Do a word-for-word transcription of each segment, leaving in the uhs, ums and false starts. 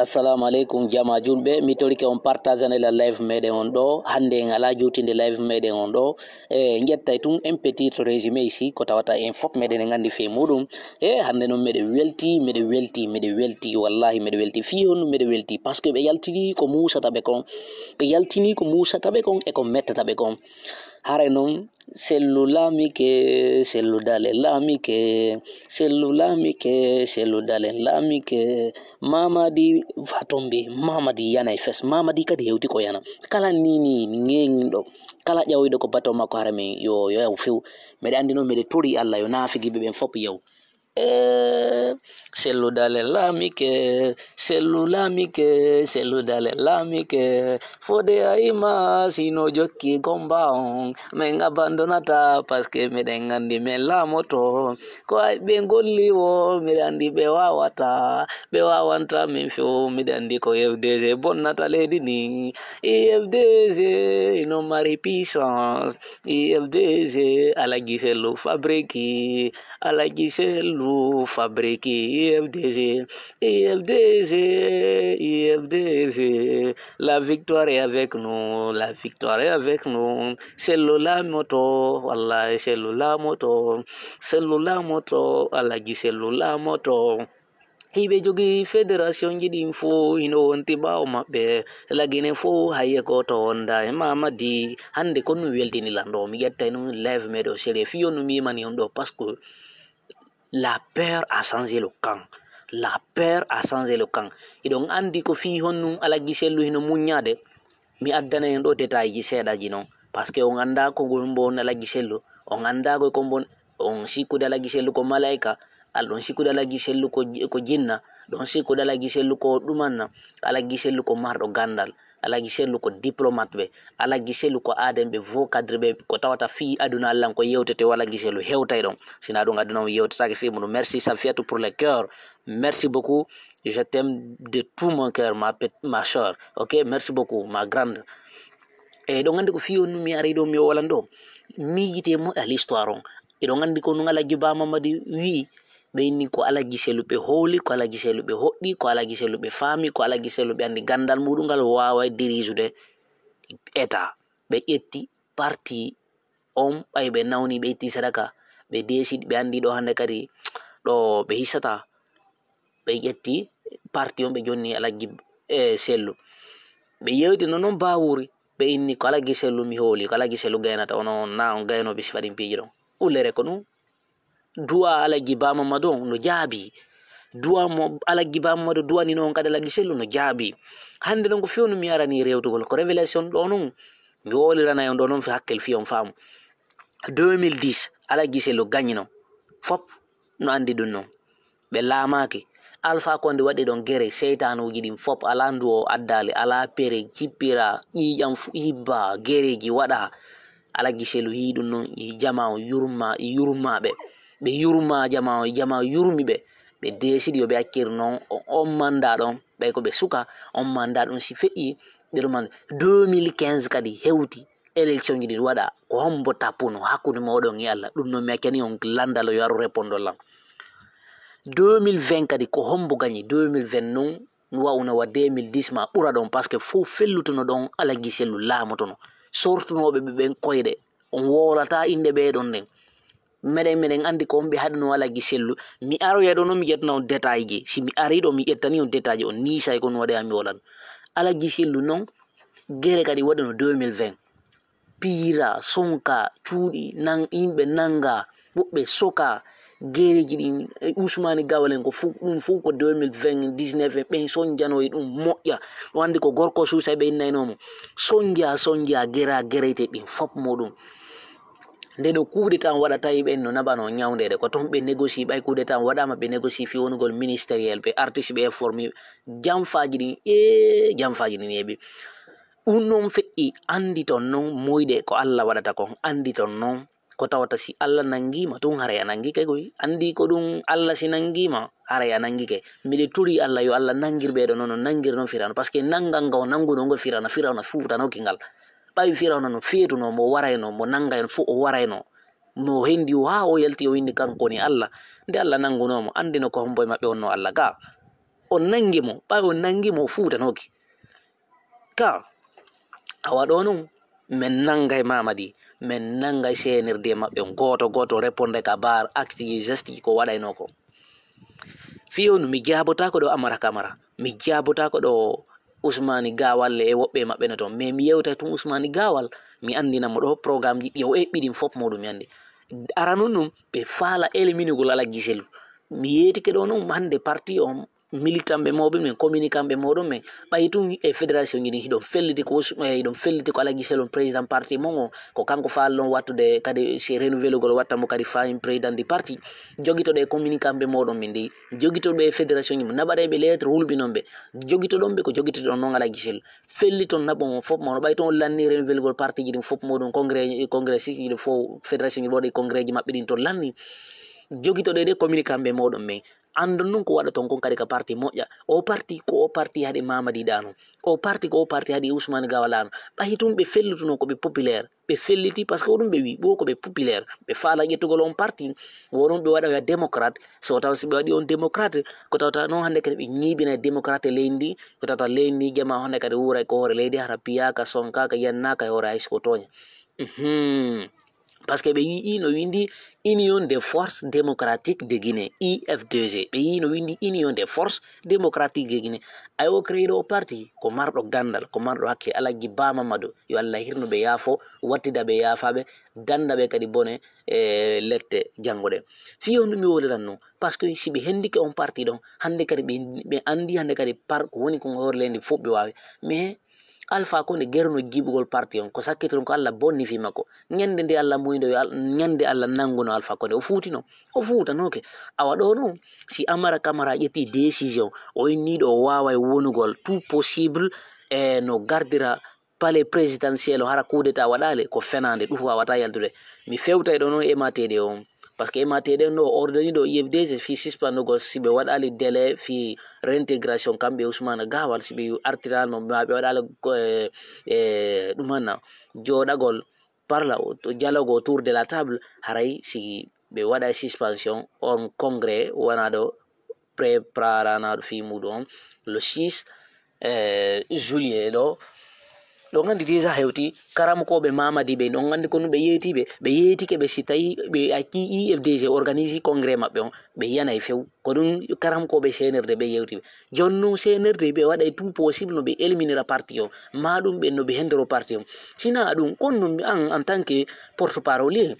Assalamu aleykum, jama julɓe. Mi torike on partageanela live meɗen on ɗo. Hannde en alaa juutinde live meɗen on ɗo. E, en ƴettay tun en petit résumé ici, ko tawata en fof meɗen en anndi fee muɗum. E, hannde noon meɗen welti, meɗen welti, meɗen welti. Wallahi meɗen welti. Fii honɗum meɗen welti? Parce que ɓe yaltini ko muusata ɓe kon. Ɓe yaltini ko muusata ɓe kon e ko mettata ɓe kon. Haray noon, Sellu laamike, Sellu Dalen laamike, Sellu laamike, Sellu Dalen laamike. Mamadi Fatombi, Mamadi yanay fes. Mamadi kadi hewti ko yana. Kala nini ŋeŋɗo, kala ƴawoyɗo ko bato makko, hara min yo, yo yaw few. Meɗe anndi noon, meɗe tori Allah yo naafigiɓe ɓen fof yaw. E, Sellu Dalen laamike, Sellu laamike, Sellu Dalen laamike. Fode a ima sino jokki gomba on, min abandonata, parce que meɗen anndi min laamoto. Ko ay ɓe golli wo, miɗa anndi ɓe waawata, ɓe waawanta min few, miɗa anndi ko F D G bonnata leydi ni. I F D G ino mari puissance, I F D G Alaji Sellu fabrique, Alaji Sellu fabrique, I F D G, I F D G, I F D G. La victoire est avec nous, la victoire est avec nous. Sellu laamoto, wallahi Sellu laamoto, Sellu laamoto, Alaji Sellu laamoto. Hiɓe jogii fédération ji ɗin fof, hino wonti ɓaawo maɓɓe. La Guinée fof, hay e gooto wonda e Mamadi. Hannde ko ɗum weltini lan ɗo. Mi ƴettay noon live meɗen o sérieux. Fii on ɗum yimani on ɗo, parce que la peur a changé le camp. La peur a changé le camp. Hiɗon anndi ko fii honɗum Alaji Sellu hino muññaade? Mi addanay on ɗo détail ji seeɗaji noon. Parce que on anndaa ko ngol mbo on Alaji Sellu. On anndaa ko ko mbo on sikkude Alaji Sellu ko malaika. Al ɗon sikkude Alaji Sellu ko ji-, ko jinna. Ɗon sikkude Alaji Sellu ko ɗumanna. Alaji Sellu ko marɗo ganndal. Alaji Sellu ko diplomate ɓe. Alaji Sellu ko aaden ɓe, vo cadre ɓe, ko tawata fii aduna allan ko yewtete, wala Alaji Sellu hewtay ɗon. Sina ɗum aduna on yewtetaake fii mum. Merci Safiatou pour le cœur. Merci beaucoup. Je t'aime de tout mon cœur, ma pet-, ma sœur. Ok, merci beaucoup, ma grande. E ɗon anndi ko fii on mi ari ɗo, mi walan ɗo. Miijite moɗa l'histoire on. Eɗon anndi ko nun Alaji Ba Mamadi wi'i, ɓe inni ko Alaji Sellu ɓe hooli, ko Alaji Sellu ɓe hoɗɗi, ko Alaji Sellu ɓe faami, ko Alaji Sellu ɓe anndi ganndal muɗum ngal waaway dirijude état. Ɓe ƴetti parti on, ɓay ɓe nawni, ɓe itti sadaka, ɓe deesidi, ɓe anndi ɗo hannde kadi ɗo ɓe hissata. Ɓe ƴetti parti on, ɓe jonni Alaji, e, Sellu. Ɓe yewti no non Bawuri, ɓe inni ko Alaji Sellu mi hooli, ko Alaji Sellu gaynata, ono na on gaynooɓe sifa ɗin piiji ɗon. Ullere ko ɗum. Du'a Alaji Ba Mamadu on no jaabi. Du'a mo Alaji Ba Mamadu du'anino on kadi Alaji Sellu no jaabi. Hannde non ko fewnu mi arani rewtugol, ko révélation ɗo non. Mi wowliranay on ɗo non fi hakkil fi on faamu. Deux mille dix, Alaji Sellu gagnino. Fop no anndi ɗum non. Ɓe laamaaki. Alpha Condé waɗi ɗon gere, seytaanuuji ɗin fop, alaa ndu o addaali, alaa pere, jippira, ƴiiƴam fu-, yibba, gereeji waɗa. Alaji Sellu yii ɗum non, yi jama o yurma, yurma ɓe. Ɓe yurma jama o, jama o yurmi ɓe. Ɓe deesidi yo ɓe accir non o-, on manda ɗon, ɓay ko ɓe suka, on manda ɗum si feƴƴi, ɓe ɗum man. Deux mille quinze kadi hewti, élection ji ɗin waɗa, ko hombo tappuno hakkunde mooɗon e Allah? Ɗum non mi accani on landalo yo aru réponde lan. Deux mille vingt kadi ko hombo gañi? Deux mille vingt non, wawno wa deux mille dix ma ɓura ɗon, parce que fof fellutuno ɗon Alaji Sellu laamotono. Sortunooɓe ɓe ɓen koyɗe, on wowlata innde ɓee ɗon nden. Meɗen, meɗen anndi ko on ɓe haɗuno Alaji Sellu. Mi aroya ɗo non mi ƴettana on détail ji. Si mi ari ɗo mi ƴettani on détail ji, on niisay ko on waɗi mi wolan. Alaji Sellu non, gere kadi waɗuno deux mille vingt. Piira, sonka, cuuɗi, nan-, yimɓe nanga, woɓɓe soka, gereji ɗin, e Usmani Gawal en ko fu-, ɗum fof ko deux mille vingt, dix-neuf en, ɓen sonjanoyi ɗum moƴƴa. O anndi ko gorko suusa ɓe innayno mo. Sonja, sonja, gera, gereyte ɗin fop muɗum. Nde ɗo coup d'État on waɗa tawi ɓen no naɓano ñawndeede, ko toon ɓe négocier, ɓay coup d'État on waɗaama ɓe négocier fii wonugol ministériel, ɓe artiste ɓe informi jamfaaji ɗin, e jamfaaji ɗin heeɓi. Ɗum noon feƴƴi, annditon noon moyɗe ko Allah waɗata kon, annditon noon ko tawata si Allah nanngiima tun haray a nanngike koy. Anndi ko ɗum Allah si nanngiima haray a nanngike. Miɗe torii Allah yo Allah nanngir ɓee ɗoo noon no nanngirno Firawna. Parce que nanngal ngal o nanngunoo ngol Firawna, Firawna fuutanooki ngal. Ɓay Firawna no feetunoo, mo warayno, mo nanngayno fof o warayno. Mo hendi o haa o yalti o winndi kanko woni Allah. Nde Allah nanngunoo mo, anndino ko hombo e maɓɓe wonnoo Allah gaa. On nanngi mo, ɓay on nanngi mo, o fuutanooki. Ka, awa ɗo non, min nanngay Mamadi, min nanngay C N R D maɓɓe on, gooto gooto répondre ka bar acte ji, geste ji ko waɗaynoo ko. Fii on, mi jaabotaako ɗo Amara Kamara, mi jaabotaako ɗo Usmani Gawal e woɓɓe maɓɓe no ton, mais mi yewtay tun Usmani Gawal, mi anndina mo ɗo programme ji ɗi o eɓɓi ɗin fof muɗum mi anndi. Aranun ɗum, ɓe faala éliminugol Alhaji Sellu. Mi yeetike ɗo non hannde parti on, militant ɓe moɗon men, communicant ɓe moɗon men, ɓay tun e fédération ji ɗin hiɗon felliti ko Us-, eh, hiɗon felliti ko Alhaji Sellu président parti mon o, ko kanko faalɗon wattude kadi si renouvelugol watta mo kadi fayin président du parti. Jogitoɗe communicant ɓe moɗon men ndi, jogitoɗe fédération ji mo, naɓaɗe ɓe lettre hulɓinon ɓe, jogitoɗon ɓe ko jogitoɗon non Alhaji Sellu. Felliton naɓon on fof mo, ɓay tun on lanni renouvelugol parti ji ɗin fof moɗon, congrès, congrès six ji ɗin fof, fédération ji ɗin waɗi congrès ji maɓɓe ɗin ton lanni. Jogitoɗe ɗe communicant ɓe moɗon men. Anndon nun ko waɗaton kon kadi ka parti moƴƴa. O parti ko o parti haɗi Mamadi ɗano. O parti ko o parti haɗi Ousmane Gawalano. Ɓay tun ɓe fellutuno ko ɓe populaire. Ɓe felliti parce que ko ɗum ɓe wi, ɓo ko ɓe populaire. Ɓe faala ƴettugol on parti. Wonon ɓe waɗa ya démocrate. So taw si ɓe waɗi on démocrate, ko tawta non hannde kadi ɓe ñiiɓina démocrate leydi ndi. Ko tawta leydi ndi jama hannde kadi wuuray ko hoore leydi, hara piyaka, sonkaka, yannaka e hoore hay siko tooña. Mhm. Parce que ɓe yii no windi Union des Forces Démocratiques de Guinée, U F D G. Ɓe yii no windi Union des Forces Démocratiques de Guinée. Ay o créé ɗo parti ko marɗo gandal, ko marɗo hakke, Alhaji Ba Mamadou. Yo Allah hirnu ɓe yaafo, wattida ɓe yaafaɓe, danda ɓe kadi bone e lette janngo ɗe. Fii on ɗum mi woliran non. Parce que si ɓe hendike on parti ɗon, hannde kadi ɓe, ɓe andi hannde kadi par ko woni kon hoore leydi fof ɓe waawi. Mais Alpha Condé gerno jiɓugol parti on, ko sakkiti ɗum ko Allah bonni fii makko. Ñande nde Allah muyndo yo Al-, ñande Allah nannguno Alpha Condé, o fuutino, o fuutanooke. Awa ɗo non, si Amara Camara ƴetti décision, o inni ɗo o waaway wonugol tout possible e no gardira palais présidentiel o hara coup d'état waɗaali, ko fenaande, ɗum waawata yaltude. Mi fewtay ɗo non e M A T D on. Parce que M A T D no ordonné ɗo U F D G fii suspendugol si ɓe waɗaali délai fii réintégration kamɓe Ousmane Gawal, si ɓe artiraali mo, ma ɓe waɗaali ko, e, e, ɗum hanna, jooɗagol, parla, o, to dialogue autour de la table, haray si ɓe waɗa suspension on congrès wona ɗo préparanaɗo fii muɗum on, le six, eh, juillet ɗo. Ɗon anndi déjà hewti, karamokooɓe Mamadi ɓe, ɗon anndi ko no ɓe yeetiɓe, ɓe yeetike ɓe si tawi ɓe accii U F D G organise congrès maɓɓe on, ɓe yanay few. Ko ɗum karamokooɓe C N R D ɓe yewti ɓe. Jooni non C N R D ɓe waɗay tout possible no ɓe éliminira parti on, ma ɗum ɓe no ɓe hendoro parti on. Sina ɗum, kon non an, en tant que porte-parole,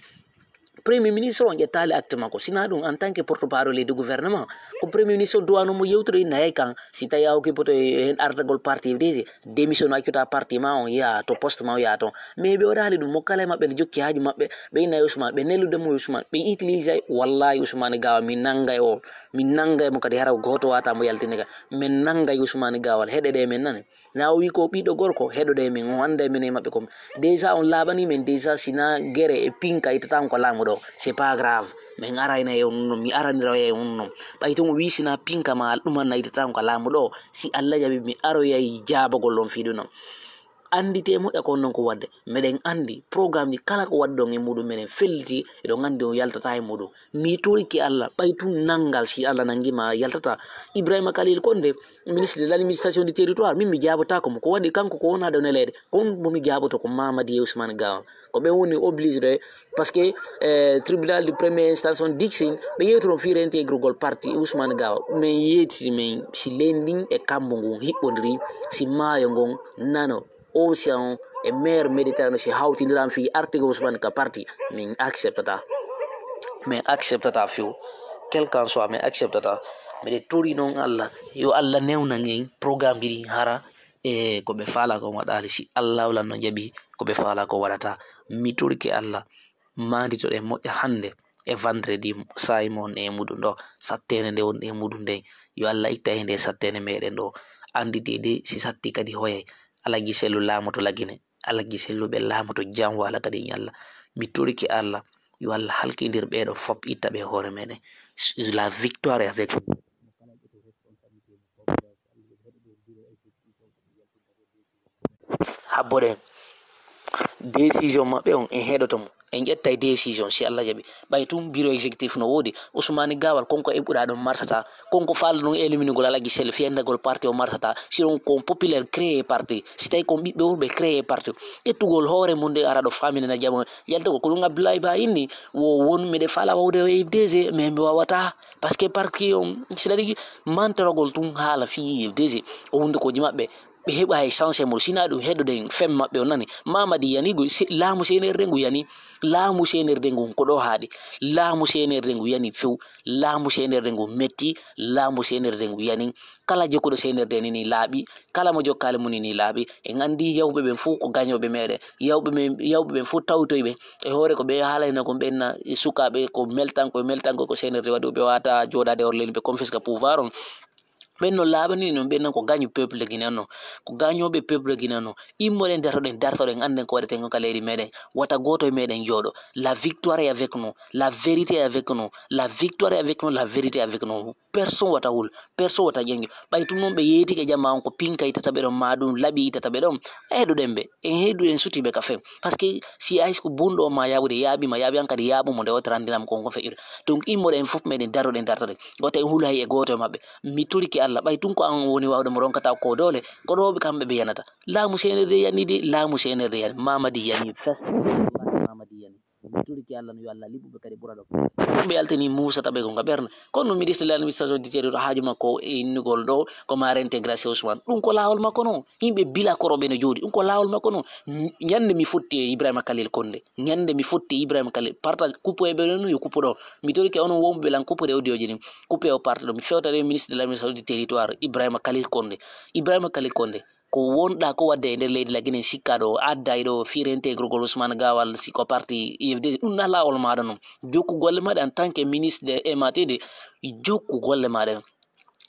Premier ministre on ƴettaali acte makko. Sina ɗum, en tant que porte-parole du gouvernement, ko Premier ministre on duwano mo yewtude nayay kan. Si tawi a okki poto e hen ardagol parti D G, démission accata parti ma on, yaa to poste ma on yaa toon. Mais ɓe waɗaali ɗum, mo kala e maɓɓe ne jokki haaju maɓɓe, ɓe inna e Ousmane, ɓe nellude mo e Ousmane, ɓe utilisay, wallahi Ousmane Gawa, min nanngay o, min nanngay mo kadi, hara gooto wata mo yaltinde ka. Min nanngay Ousmane Gawal, heɗe ɗe min nani. Na o wi ko ɓiɗɗo gorko, heɗode min, o annda e minen e maɓɓe kom. Déjà on laaɓani min, déjà sina gere e pinka itata on ko laamu ɗo. C'est pas grave. Min arayna e on non, mi aranira e on non. Ɓay tun o wi sina pinka ma ɗuman na itata on ko laamu ɗo. Si Allah jaɓi mi aroyay jaabagol on fii ɗum non. Anndite moƴƴa ko on non ko waɗde. Meɗen anndi programme ji kala ko waɗɗon e muɗum, meɗen felliti, eɗon anndi on yaltata e muɗum. Mi torike Allah, ɓay tun nanngal, si Allah nanngii ma yaltata. Ibrahima Khalil Condé, ministre de l'administration du territoire, min mi jaabotaako mo. Ko waɗi kanko ko wona ɗo neleede? Kon mo mi jaaboto ko Mamadi e Ousmane Gawa. Ko ɓe woni obligé de, parce que, eh, tribunal de première instance on diksin, ɓe yewtoro fii réintégrugol parti Ousmane Gawa. Min yeetiti min si leydi ndin e kambo ngun hiɓɓondiri, si maayo ngon nano, océan on e mer Méditerranée si hawtindiran fii artigo Ousmane ka parti, min acceptata. Min acceptata few. Quel qu'en soit, min acceptata. Miɗe tori non Allah, yo Allah newnan en programme ji ɗin hara e ko ɓe faala ko waɗaali. Si Allah wala no jaɓi ko ɓe faala ko waɗata. Mi torike Allah, maanditoɗen moƴƴa hannde e vendredi saa'i mo won e muɗum ɗo, satteende nde won e muɗum nden. Yo Allah itta e nde satteende meɗen ɗo. Annditede si satti kadi hoye, Alhaji Sellu laamoto Lagine. Alhaji Sellu ɓe laamoto jam wala kadi ñalla. Mi torike Allah, yo Allah halkindir ɓeɗo fop, itta ɓe hoore meɗen. La victoire est avec nous. Habboɗen. Décision maɓɓe on en heɗoto mo, en ƴettay décision si Allah jaɓi. Ɓay tun bureau exécutif no woodi, Ousmane Gawal konko eɓɓuɗa ɗon marsata, konko faala ɗon éliminugol Alaji Sel fiyandagol parti o marsata. Si ɗon kon populaire créé parti, si tawi kon ɓiɓɓe worɓe créé parti, ƴettugol hoore mum nde ara ɗo famine na jamo yaltagol. Ko ɗum Abdoulaye Ba inni wo won meɗe faala wawde o F D G, mais mi wawata. Parce que parti on si ɗaɗi mantorogol tun haala fii F D G, o hunde koji maɓɓe ɓe heɓa hay chance mum sina ɗum heɗoden fem maɓɓe o nani. Mamadi yani go laamu senerde ngu yani. Laamu senerde ngu ko ɗo haaɗi. Laamu senerde ngu yani few. Laamu senerde ngu metti. Laamu senerde ngu yani. Kala jokkuɗo senerde ni ni laaɓi. Kala mo jokkali mum ni ni laaɓi. En andi yawɓe ɓen fof ko gañoɓe meɗen. Yawɓe men yawɓe ɓen fof tawtoyɓe e hoore ko ɓe haalayno kon ɓenna e sukaɓe ko meltanko e meltanko ko senerde waɗi ɓe wata joɗade or leydi ɓe confisque pouvoir on. Ɓen no laaɓani non ɓen non ko gañu peuple guinéen non, ko gañoɓe peuple guinéen non. Immoɗen dartoɗen dartoɗen anden ko waɗeten kon ka leydi meɗen. Wata goto e meɗen jooɗo. La victoire est avec nous. La vérité est avec nous. La victoire est avec nous. La vérité est avec nous. Personne wata hul. Personne wata ƴeñƴo. Ɓay tun non ɓe yeetike jamma on ko pinka itata ɓe ɗon ma ɗum laɓi itata ɓe ɗon. Heɗuɗen ɓe en heɗuɗen sutiɓe ka fen. Parce que si ays ko bunɗo on ma yaaɓude yaaɓima yaaɓi an kadi yaaɓumo nde wota randinam kon ko feƴƴude. Donc immoɗen fof meɗen daroɗen dartoɗen. Wata en hulu hay e goto e maɓɓe. Mi torike Allah ɓay tun ko an woni wawde mo ronkata ko doole. Ko ɗo ɓe kamɓe ɓe yanata. Laamu senerde yani de laamu senerde yani mamadi yani fes. Mamadi yani. Mi torike Allah no yo Allah liɓɓuɓe kadi ɓura ɗo. Ɓe yaltini Moussa taɓe ko nga ɓernde. Kono ministre de l'administration du territoire haaju makko e innugol ɗo ko ma réintégration Ousmane, ɗum ko laawol makko non. Yimɓe bila koroɓe no jooɗi, ɗum ko laawol makko non. Ñande mi fotti e Ibrahima Khalil Konde, ñande mi fotti e Ibrahima Khalil partage kuppo e ɓe ɗon yo kuppo ɗo. Mi torike onon wonɓe lan kuppude audio ji ɗin, kuppe o parti ɗo mi fewtata e ministre de l'administration du territoire Ibrahima Khalil Konde. Ibrahima Khalil Konde, ko wonɗa ko wadde e nder leydi la Guinée sikkaɗo o adda e ɗo fii réintégrogol Ousmane Gawal si ko parti U F D C, ɗum na laawol maɗa non. Jokku golle maɗa en tant que ministre de M A T D, jokku golle maɗa en.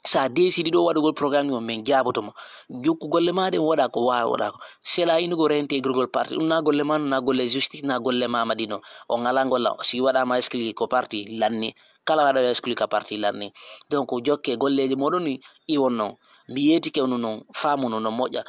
Sa décidi ɗo waɗugol programme o min jaaboto ma. Jokku golle maɗa en waɗa ko wawa waɗa ko. Sela inugo réintégrogol parti, ɗum na golle ma non, na golle justice, na golle Mamadi non. O ngala golla si waɗama exclu ko parti lanni. Kala waɗa exclu ka parti lanni. Donc jokke golleji moɗon ni iwon non. Mi yeetike on non, faamu non no moƴƴa.